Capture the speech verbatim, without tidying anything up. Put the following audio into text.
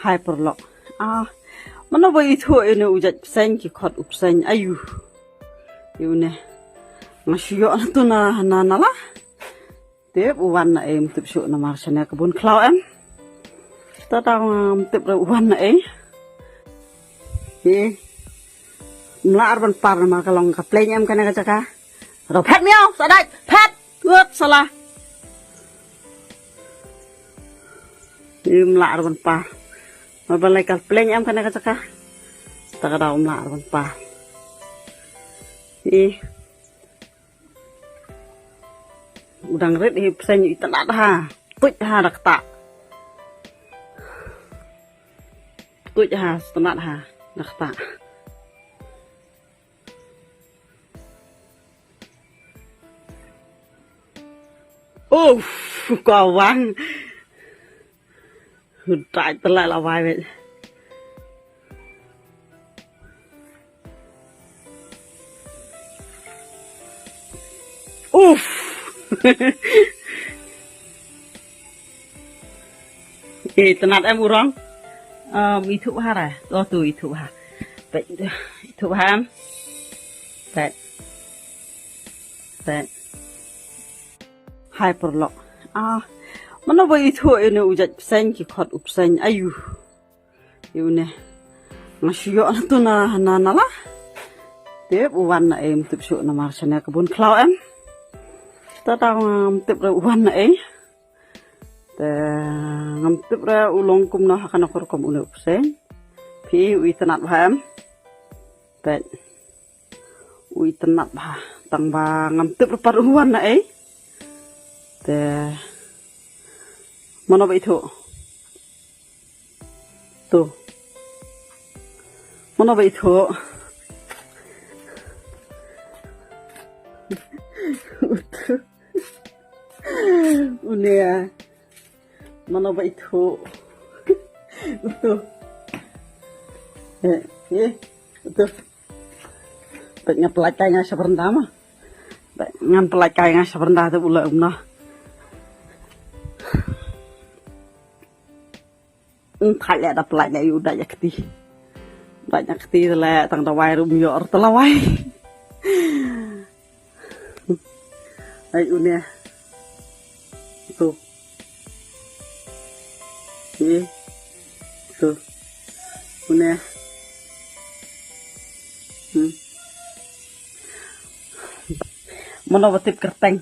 Hai paralok. Ah, mano ba ithuh ïa une u jait pyrshah ki khot u pyrshah ayu. Ïa une. Nga shu ïoh na tu na na na la. Tip u wan na ei, ym tip shuh namar shane ka bun khlaw em. Ta ta ngam tip re u wan na ei. Ïa. Ym lah ar ban par namar ka long ka pleng em kane ka jaka. Ro phet miaw, sa dait, phet, ngut, sala. Ym lah ar ban par. Namar ba lai ka pleng em kane ka jaka. Ta ka daw ym lah ar ban par. Ïa. U dang rit hi pyrshah itynnad ha. Tuid ha da kata. Tuid ha, itynnad ha da kata. Uff, ka wan. Dait te la la wai wei. Uff. Eh, itynnad em u rong. Um, ithuh ha ra. Oh, tu ithuh ha. Peit, ithuh ha em. Peit. Peit. Hai paralok. Ah, mano ba ithuh ïa une u jait pyrshah ki khot u pyrshah ayu. Ïa une. Nga shu ïoh na tu na na na la. Tip u wan na ei, ym tip shuh namar shane ka bun khlaw em. Ta ta ngam tip re u wan na ei. Te ngam tip re u long kumno ha kano ka rukom une u pyrshah. Phi u itynnad bha em. Peit. U itynnad bha, tang ba ngam tip re pat u wan na ei. Te mano ba ithuh? Tu. Mano ba ithuh? Une. Mano ba ithuh? Utu. Eh, eh, utu. Peit nga pynlait kai nga sha baranda ma. Peit ngan pynlait kai nga sha baranda te u la um na. Ym thait leh da pynlait leh ïa u dait ïa kti. Dait ïa kti te leh tang da wai ruh ym ïoh te la wai. Ai une. Tu. Ni. Tu. Une. Hmm. Mano ba tip kyrteng?